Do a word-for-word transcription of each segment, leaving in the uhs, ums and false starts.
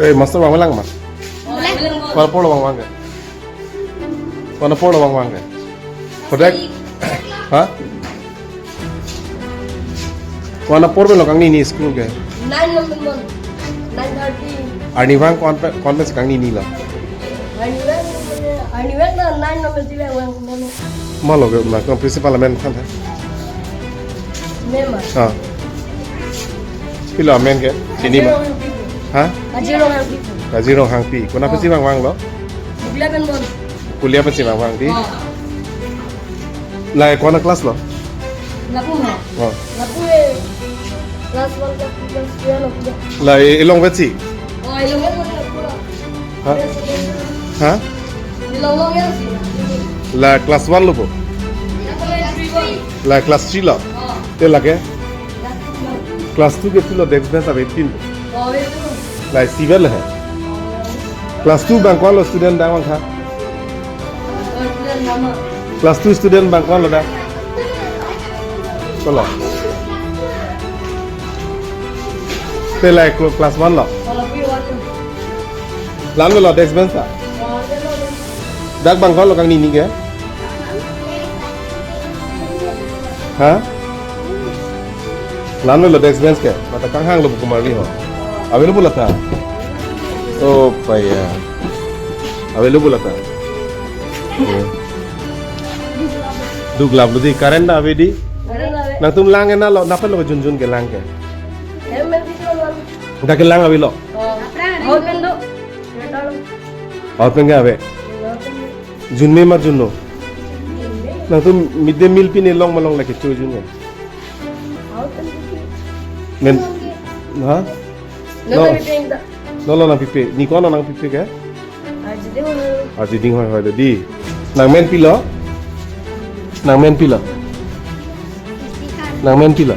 Eh, master vanglang ma? Ko-an apor lo vangvang ke? Ko-an apor lo vangvang ke? Kodak? Ha? Ko-an apor pen lo kangni ni school ke? Nine lo pen bon. Nine thirty. Arnivang ko-an pen, ko-an pen si kangni ni lo? Arnivang, arnivang na nine lo pen si vang vang. Malo ke, ma, ko principal amen than tha? Mema. Ha. Pilo amen ke? Chini ma? Ajirong Hangpi. Ha? Ajirong Hangpi. Ajirong Hangpi. Ko-an pen si vangvang lo? Bugla pen bon. Kulia pen si vangvang di? Oh. Lahai ko-an class lo? Lapu ma? Oh. Lapu e class one, class two, class three lo pu. Lahai ilong vet si? Oh, ilong vet lo pu. Ha? Ha? Ilong long ya si. La class one lo pu? Lapu e three one. La class three lo? Oh. Te lake? Class two ke pilo desk bench ave tin. Oh, ave tin. Lahai isi vet lo he. Class two bang ko-an lo student dang vang tha? Class two student bang ko-an lo da? Ko-an lo? Te lahai ko class one lo? La-an lo desk bench ta? Dak bang ko-an lo kangni ni ke? Ha? La-an lo desk bench ke? Mata kanghang lo pu kumar ni ho. Ave lo pu la tha? Oh, paya. Ave lo pu la tha? Duk lap lo di, current ta ave di? Nangtum lang ena lo, napa lo junjun ke lang ke? Dak ke lang ave lo? Hot pen do. Hot pen ke ave? Junme ma junno? Nangtum midday meal pine long ma longle kecho junme? Men, ha? No, no, no, no, no, no, nangpipe. Ni ko-an nangpipe ke? Arjiding Hoi. Arjiding Hoi Hoi lo di. Nangmen pilo? Nangmen pilo? Nangmen pilo?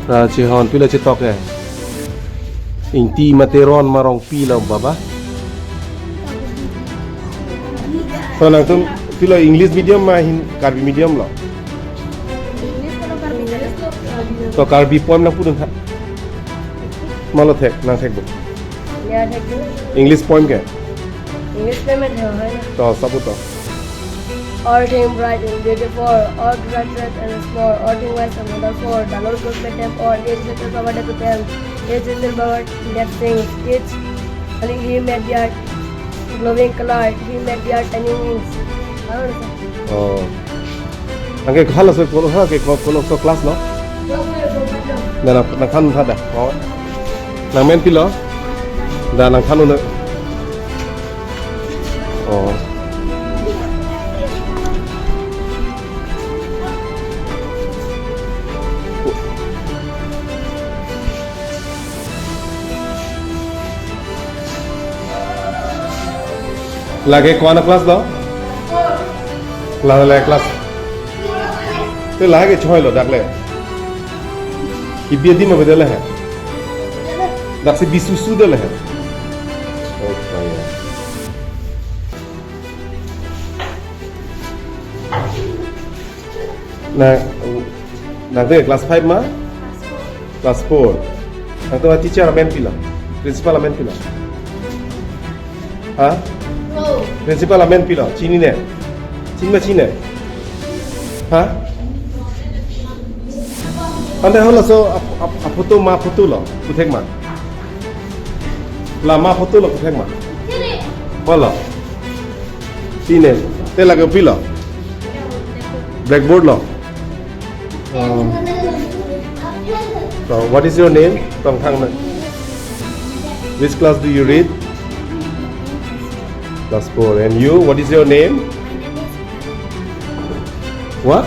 Ra Chehon. Pilo chetok ke? Ingti ma Teron ma Rongpi lo baba? So nangtum pilo English medium ma hin Karbi medium lo? To Karbi poem nangpudun tha. Malo thek, nang thek bo. Ya, thek bo. English poem ke? English poem hai. To sabu to. All things bright and beautiful, all great and small, all things wise and wonderful. The Lord God made them all, each little flower that to them, each little bird that sings, each, only He made the earth glowing color, He made the earth shining wings. Ano, sir? Oh. Nang ke halaso ko, ha ke ko, ko, ko class lo? Na, na, nangthan tha da. Oh. Nangmen pilo? Da nangthan un-e. Oh. Lake ko-an class lo? La, la class. Te lake choi lo dak le. Ibi adim avedetlo he. Dak si bisusu detlo he. Okay. Na, nangte class five ma? Class four. Nangtum teacher amen pilo? Principal amen pilo? Ha? Principal amen pilo? Chinine? Chinine ma chinine? Ha? Ante halaso ap-, ap-, aphoto ma photo lo? Puthek ma? La ma photo lo puthek ma? Holo. Chinine. Te lake pilo? Blackboard lo. Oh. So, what is your name? Tongthang na. Which class do you read? Class four. And you, what is your name? What?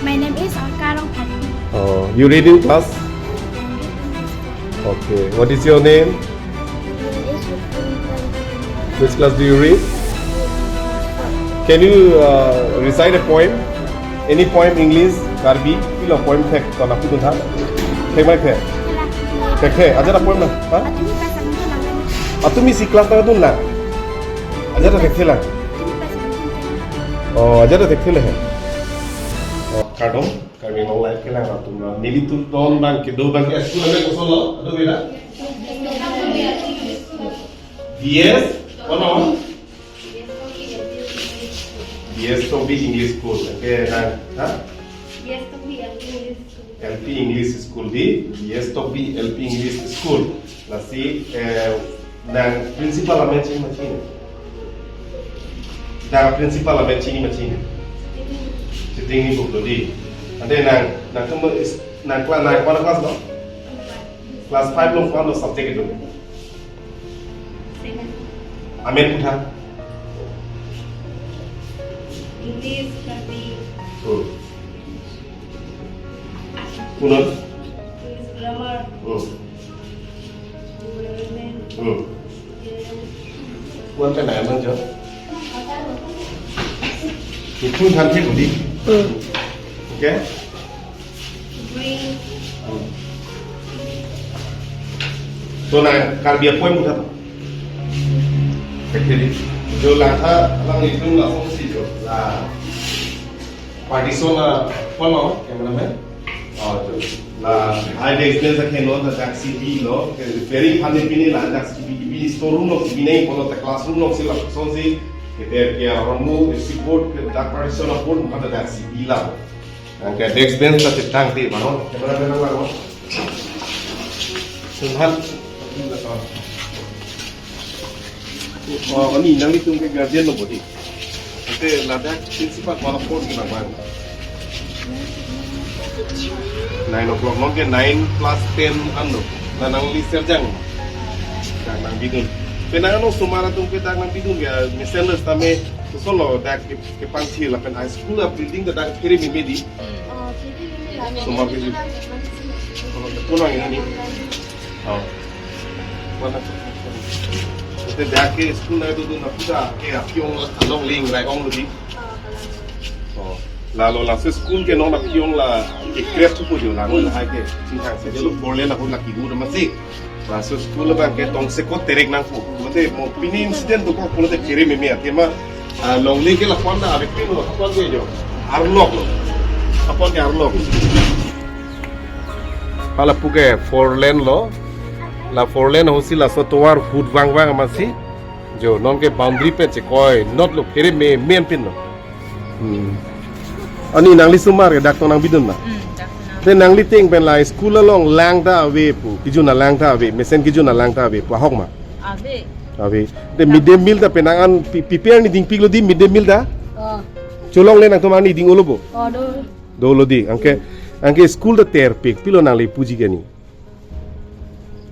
My name is Orka Rongphar. Oh, you read in class? Okay. What is your name? Which class do you read? Can you, uh, recite a poem? Any poem, English, Karbi? Pilo poem thek, to nangpudun tha. Thek mai thek. Thekthe. Ajat a poem na. Ha? Atumi si class nangdun na. Ajat thekthe la. Oh, ajat thekthe le he. Oh, kardom. Karbi Anglong Live kelang atum ra. Nelitum don abang kedo abang ke school amen koson lo? Ado beda? B S, kono? B S Tokbi English School. Anke nang, ha? B S Tokbi L P English School. L P English School di, B S Tokbi L P English School. Lasi, eh, nang principal amen chini ma chini? Nang principal amen chini ma chini? Chitingni buk lo di. Ante nang, nangtum is, nang kla-, nang kona class lo? Class five lo, kona subject itum? Seven. Amen kutha? English, Karbi. Hmm. Kunot? English grammar. Hmm. Environment. Hmm. Then Kuan pen amen jo? Itum than the budi. Hmm. Okay? Green. Hmm. To nang Karbi a-poem kutha to? Actually, jo langtha, alanglitum lasonsi jo. La partition a, kono, cameraman? Oh, jo. La, ai desk bench akhei lo, ladak si bilo, ke repairing aphan pine ladak si bi, bi storeroom along si binei, kono ta classroom along si lasonsi, ke ter ke arombo, si board, ke dak partition a board, maka ladak si bi la. Anke desk bench ta chetang ti, baron, cameraman nang lang, baron. Sunhan. Oh, ani nanglitum ke guardian lo budi. Ante ladak principal kono phone ke bang bang. Nine o'clock, non ke nine plus ten an lo. La nangli serjang. Dak nangbidun. Penang ano osomar atum ke dak nangbidun ya, mesen lo tame, kosonlo dak ke, kepanthi lapen high school a building dak phere meme di. Oh, jadi ini lah. Semua gitu. Pulang ini. Oh. Mana? Ante dak ke school na itu tu na puja ke apiong along ling rai ong lo di. Oh. Lalo laso school ke non apiong la ke krep tu pujo la, non hai ke sing hang se lo four lane aku laki gu masih. Laso school abang ke tongsekot terek nangpo. Mate mo pini incident dokok pulote phere meme athema, ah, longle ke lapuan ta ave pin lo, lapuan ke jo. Arlok lo. Lapuan ke arlok. Hala pu ke four lane lo. La four lane ahutsi laso tovar hut vang vang amatsi. Jo, non ke boundary pen chekoi, not lo phere meme pin lo. Hmm. Ani nangli osomar ke dak tong nangbidun ma? Hmm, dak tong nang. Te nangli ting pen la school along lang ta ave pu, kejun alang ta ave, mesen kejun alang ta ave pu, ahok ma? Ave. Ave. Te midday meal ta penang an pi-, prepare ni dingpik lo di midday meal ta? Oh. Cholongle nangtum ani ding-olo bo? Oh, do. Dolo di. Anke, anke school ta terpik, pilo nangli puji ke ni?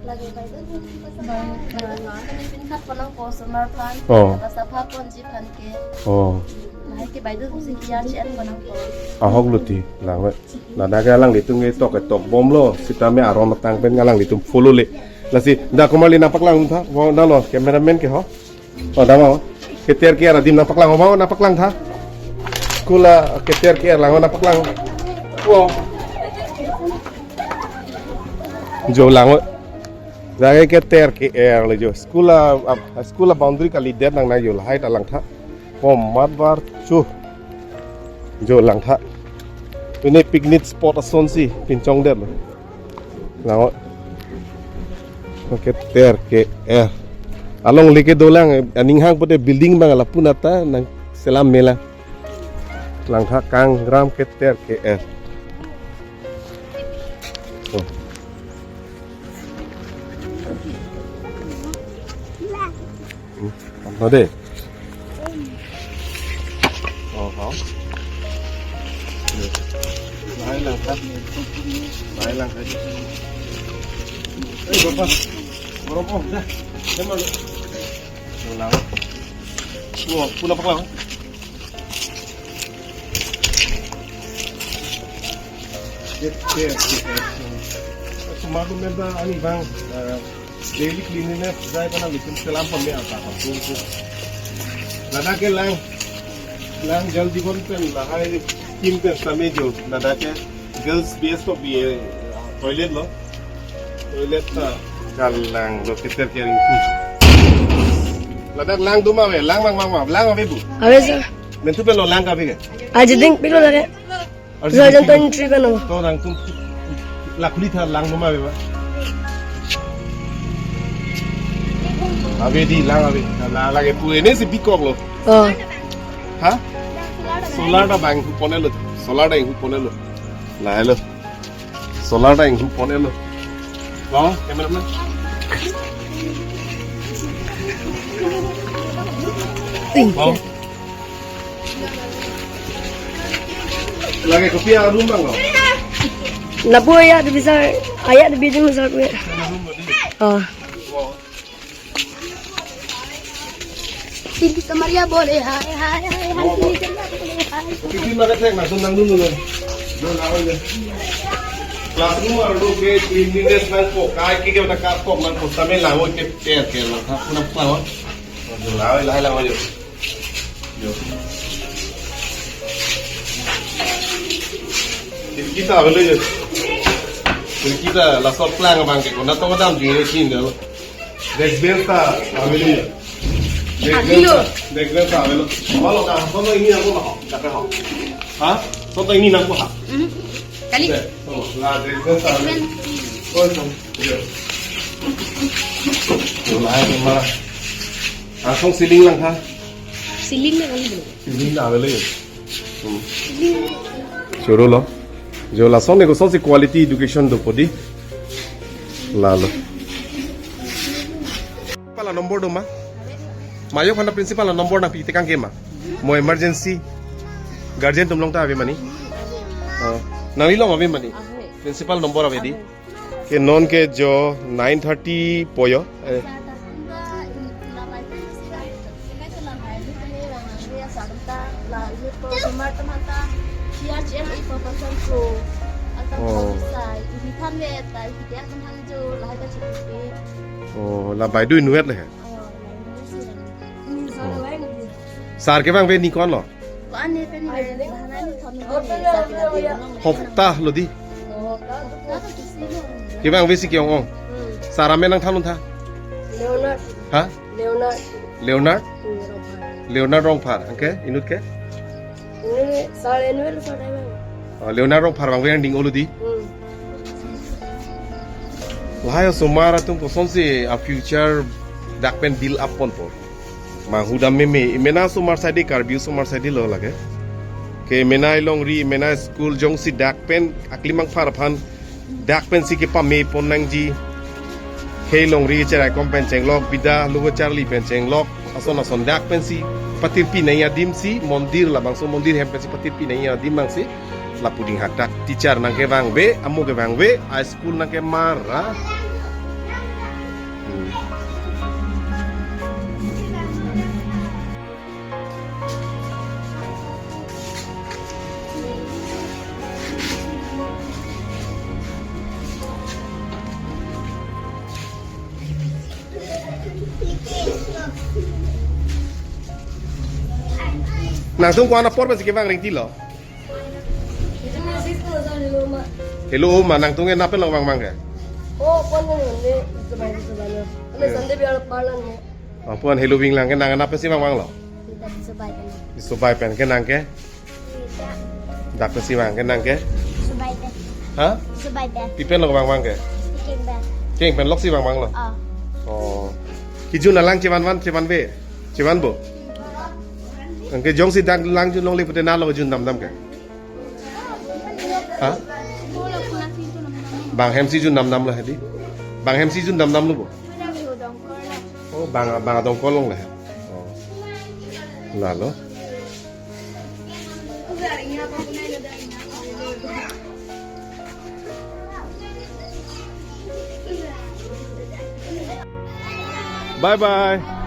Lagi baidun, baidun, baidun, pinkat ponang ko osomar aphan, Oh. Basa aphan ponji aphan ke. Oh. Lahai ke baidun si kiya chen ponang ko. Ahok lo ti, lang lo. Ladak ke alanglitum ke tok ke tok bom lo, sitame aron atang pen alanglitum follow le. Lasi, dak komarli nangpaklang tha, wo na lo, cameraman ke ho. Oh, dama, oh. Keter ke-er adim nangpaklang, oh, nangpaklang tha. School a keter ke-er lang, oh, nangpaklang. Oh. Jo lang, oh. Jaga keter ke-er le jo. School a, a, school a boundary kalidet nang nang jo lahai ta lang tha. Komat bar chu. Jo lang tha. Ini picnic spot asonsi pinchong det lo. Lang, oh. Keter ke-er. Alongle ke dolang, aning hang pute building bang lapu nata nangselam melang. Lang tha kangram keter ke-er. Oh. Hmm, apa deh? Oh, ha. Lahai lang tha. Lahai lang tha. Eh, bapak. Bapak, dah. Saya mau. Pulang. Wah, pulang, pulang. Keter ke-er. Osomar atum pen ta ani bang, eh, daily cleanliness drive alanglitum selam pame ata ha tung tung. Ladak ke lang, lang Jal Jeevan pen lahai scheme pen same jo. Ladak ke girls B S Tokbi, eh, toilet lo. Toilet ta. Kal lang lo keter ke-er ingku. Ladak lang do ma ave, lang mang mang ma, lang ave bu. Ave sir. Mentu pen lo lang ka ave ke? Aji dingpik lo lake. Aji dingpik lo. Two thousand twenty-three pen lo. To nangtum la khuli tha lang do ma ave ba. Ave dei, lang ave. Lang lake pu ene si bikok lo. Oh. Ha? Solar ta bang hu ponelo. Solar ta hu ponelo. Lahelo. Solar ta hu ponelo. Bang, cameraman. Bang. Lake kopi a-room bang lo? Lapu aya de bisa, aya de bidung sar pu. Oh. Titi Maria bole hai, hai, hai, hai, Titi Maria bole hai. Titi Maria thek na sun nang dulu lo. Dulu na oi le. Classroom arlo ke cleanliness nangpo, kai ke ke ta kap kok nangpo, tame lang oi ke ter ke lang ha, kuna pa oi. Dulu na oi, lahai lang oi. Yo. Khirki ta avelo yo. Khirki ta laso plang abang ke konat tong damji kin lo. Desk bench ta avelo yo. Desk bench ta, desk bench ta avelo. Malo ka, soto ingni nangpo ha. Kape ha. Ha? Soto ingni nangpo ha. Mhm. Kali. Deh, soto. La desk bench ta avelo. Koi song. Yo. Yo, lahai ma. Asong ceiling lang ha. Ceiling na kali belum? Ceiling ta avelo yo. Hmm. Choro lo. Jo lason ne kosonsi quality education dopo dei. Lalo. Pala number do ma? Mayo khana principal a number nangpi tekang ke ma? Mo emergency. Guardian atum along ta ave mani? Oh. Nangli along ave mani? Principal number ave dei? Ke non ke jo nine thirty po yo. Eh. Oh. Oh, la baidu inutvet le he. Sar kevangve ni ko-an lo? Ko-an ne pen ni pen, lahana ni thon ni pen ni, sar kevangve. Hopta lo dei? Hopta to kisi lo. Kevangve si ke-ong ong. Hmm. Sar amen nangthan un tha? Leonard. Ha? Leonard. Leonard? Hmm, Rongphar. Leonard Rongphar. Anke, inut ke? Inut sar Leonard sar Rongphar. Oh, Leonard Rongphar vangve nangding-o lo dei? Hmm. Lahai osomar atum kosonsi a-future dak pen build up ponpo. Manghu dam meme, imena osomar side, Karbi osomar side lo lake. Ke imena ilongri, imena school jongsi dak pen aklimang phar aphan dak pensi kepame pon nangji. He longri cherai kom pen chenglok, bida lugo charli pen chenglok, ason ason dak pensi patirpi nangji adim si mondir, labangso mondir hem pensi patirpi nangji adim nangsi lapu ding hadak teacher nangkevangve, amo kevangve, a school nangkemar ra. Hmm. Nangtum ko-an apor pensi kevang ring ti lo? Hello ma, nangtum ke nap pen lo vang vang ke? Oh, pon ne, ne, sebai, sebai lo. Ne, Sunday biar parlan ne. Oh, pon hello ving lang ke nang nap pensi vang vang lo? Kita di sebai kan. Di sebai pen ke nang ke? Kita. Dak pensi vang ke nang ke? Sebai pen. Ha? Sebai pen. Pi pen lo vang vang ke? Keng pen. Keng pen lok si vang vang lo? Oh. Oh. Kejun alang chevan van, chevanve? Chevanpo? Anke jongsi dak lang jun longle pute na lo jun dam dam ke? Ha? Bang hem si jun dam dam lo hedi? Bang hem si jun dam dam lo bo? Oh, bang, bang adongkol longle. Oh. Lalo. Bye bye.